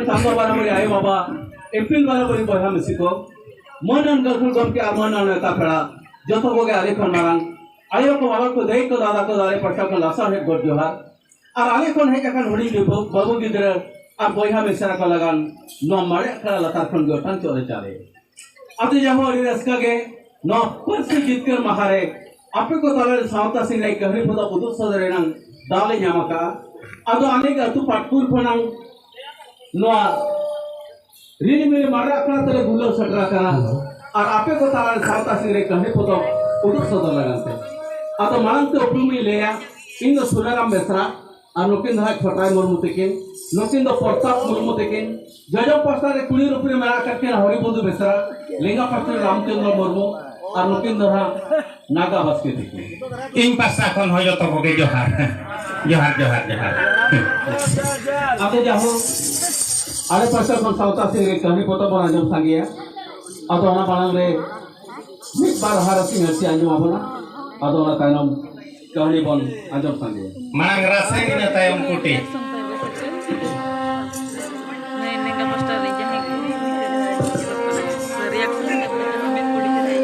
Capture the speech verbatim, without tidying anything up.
ᱪᱟᱸᱫᱚ ᱵᱟᱨᱟᱵᱟᱹᱨᱤ ᱟᱭᱳ ᱵᱟᱵᱟ, ᱤᱯᱤᱞ ᱵᱟᱨᱟᱵᱟᱹᱨᱤ ᱵᱚᱭᱦᱟ ᱢᱤᱥᱤ ᱠᱚ, ᱢᱟᱹᱱ ᱟᱱ ᱜᱟᱹᱠᱷᱩᱲ ᱜᱚᱢᱠᱮ ᱟᱨ ᱢᱟᱹᱱ ᱟᱱ ᱱᱮᱛᱟ ᱯᱮᱲᱟ, ᱡᱚᱛᱚ ᱠᱚᱜᱮ ᱟᱞᱮ ᱠᱷᱚᱱ ᱢᱟᱨᱟᱝ, ᱟᱭᱳ ᱠᱚ, ᱵᱟᱵᱟ ᱠᱚ, ᱫᱟᱹᱭ ᱠᱚ, ᱫᱟᱫᱟ ᱠᱚ, ᱫᱟᱨᱮ ᱯᱟᱥᱟ ᱠᱷᱚᱱ ᱞᱟᱥᱟᱲᱦᱮᱫ ᱜᱚᱰ ᱡᱚᱦᱟᱨ᱾ ᱟᱨ ᱟᱞᱮ ᱠᱷᱚᱱ ᱦᱮᱡ ᱟᱠᱟᱱ ᱦᱩᱰᱤᱧ ᱵᱤᱵᱷᱟᱹ-, ᱵᱟᱹᱵᱩ ᱜᱤᱫᱽᱨᱟᱹ ᱟᱨ ᱵᱚᱭᱦᱟ ᱢᱤᱥᱨᱟ ᱠᱚ ᱞᱟᱜᱟᱱ ᱱᱚᱣᱟ ᱢᱟᱨᱮ ᱟᱠᱷᱲᱟ ᱞᱟᱛᱟᱨ ᱠᱷᱚᱱ ᱜᱮ ᱚᱴᱟᱝ ᱪᱚᱜ ᱨᱮ ᱪᱟᱞᱮ᱾ ᱟᱛᱳ ᱡᱟᱦᱳ ᱟᱹᱰᱤ ᱨᱟᱹᱥᱠᱟᱹ ᱜᱮ ᱱᱚᱣᱟ ᱯᱟᱹᱨᱥᱤ ᱡᱤᱛᱠᱟᱹᱨ ᱢᱟᱦᱟ ᱨᱮ ᱟᱯᱮ ᱠᱚ ᱛᱟᱞᱟ ᱨᱮ ᱥᱟᱶᱛᱟ ᱥᱤᱝᱨᱟᱹᱭ ᱠᱟᱹᱦᱱᱤ ᱯᱚᱛᱚᱵ ᱩᱫᱩᱜ ᱥᱚᱫᱚᱨ ᱨᱮᱱᱟᱝ ᱫᱟᱣ ᱞᱮ ᱧᱟᱢ ᱟᱠᱟᱫᱼᱟ᱾ ᱟᱫᱚ ᱟᱞᱮ ᱜᱮ ᱟᱹᱛᱩ ᱯᱟᱴᱠᱩᱨ ᱠᱷᱚᱱᱟᱝ ᱱᱚᱣᱟ ᱨᱤᱞᱤᱢᱤᱞᱤ ᱢᱟᱨᱮ ᱟᱠᱷᱲᱟ ᱛᱮᱞᱮ ᱵᱩᱞᱟᱹᱣ ᱥᱮᱴᱮᱨ ᱟᱠᱟᱱᱟ᱾ ᱟᱨ ᱟᱯᱮ ᱠᱚ ᱛᱟᱞᱟ ᱨᱮ ᱥᱟᱶᱛᱟ ᱥᱤᱝᱨᱟᱹᱭ ᱠᱟᱹᱦᱱᱤ ᱯᱚᱛᱚᱵ ᱩᱫᱩᱜ ᱥᱚᱫᱚᱨ ᱞᱟᱹᱜᱤᱫ ᱛᱮ᱾ ᱟᱫᱚ ᱢᱟᱲᱟᱝ ᱛᱮ ᱩᱯᱨᱩᱢ ᱤᱧ ᱞᱟᱹᱭᱟ, ᱤᱧ ᱫᱚ ᱥᱩᱱᱟᱨᱟᱢ ᱵᱮᱥᱨᱟ, ᱟᱨ ᱱᱩᱠᱤᱱ ᱫᱚ ᱦᱟᱸᱜ ᱪᱷᱚᱴᱟᱭ ᱢᱩᱨᱢᱩ ᱛᱟᱹᱠᱤᱱ, ᱱᱩᱠᱤᱱ ᱫᱚ ᱯᱨᱚᱛᱟᱯ ᱢᱩᱨᱢᱩ ᱛᱟᱹᱠᱤᱱ, ᱡᱚᱡᱚᱢ ᱯᱟᱥᱴᱟ ᱨᱮ ᱠᱩᱲᱤ ᱨᱩᱯ ᱨᱮ ᱢᱮᱱᱟᱜ ᱟᱠᱟᱫ ᱠᱤᱱᱟ ᱦᱚᱨᱤᱵᱚᱱᱫᱷᱩ ᱵᱮᱥᱨᱟ, ᱞᱮᱸᱜᱟ ᱯᱟᱥᱴᱟ ᱨᱮ ᱨᱟᱢᱪᱚᱸᱫᱽᱨᱚ ᱢᱩᱨᱢᱩ, ᱟᱨ ᱱᱩᱠᱤᱱ ᱫᱚ ᱦᱟᱸᱜ ᱱᱟᱜᱟ ᱵᱟᱥᱠᱮ ᱛᱟᱹᱠᱤᱱ᱾ ᱤᱧ ᱯᱟᱥᱴᱟ ᱠᱷᱚᱱ ᱦᱚᱸ ᱡᱚᱛᱚ ᱠᱚᱜᱮ ᱡᱚᱦᱟᱨ᱾ ᱡᱚᱦᱟᱨ, ᱡᱚᱦᱟᱨ, ᱡᱚᱦᱟᱨ᱾ ᱟᱫᱚ ᱡᱟᱦᱳᱠ, ᱟᱞᱮ ᱯᱟᱥᱴᱟ ᱠᱷᱚᱱ ᱥᱟᱶᱛᱟ ᱥᱤᱝᱨᱟᱹᱭ ᱠᱟᱹᱦᱱᱤ ᱯᱚᱛᱚᱵ ᱵᱚᱱ ᱟᱸᱡᱚᱢ ᱥᱟᱸᱜᱮᱭᱟ᱾ ᱟᱫᱚ ᱚᱱᱟ ᱢᱟᱲᱟᱝ ᱨᱮ ᱢᱤᱫ ᱵᱟᱨ ᱦᱟᱨ ᱟᱹᱥᱤ ᱟᱹᱥᱤ ᱟᱸᱡᱚᱢ ᱟᱵᱚᱱᱟ᱾ ᱟᱫᱚ ᱚᱱᱟ ᱛᱟᱭᱱᱚᱢ ᱠᱟᱹᱦᱱᱤ ᱵᱚᱱ ᱟᱸᱡᱚᱢ ᱥᱟᱸᱜᱮᱭᱟ᱾ ᱢᱟᱲᱟᱝ ᱨᱟᱥᱮ, ᱤᱱᱟᱹ ᱛᱟᱭᱚᱢ ᱠᱩᱴᱤ᱾ ᱱᱩᱭ ᱞᱮᱸᱜᱟ ᱯᱟᱥᱴᱟ ᱨᱮ ᱡᱟᱦᱟᱸᱭ ᱠᱩᱲᱤ ᱩᱱᱤ ᱴᱷᱮᱱ ᱦᱟᱸᱜ ᱨᱤᱭᱟᱠᱥᱚᱱ ᱠᱟᱛᱮ ᱡᱟᱦᱟᱸ ᱢᱮᱫ ᱠᱩᱲᱤ ᱠᱟᱱᱟᱭ᱾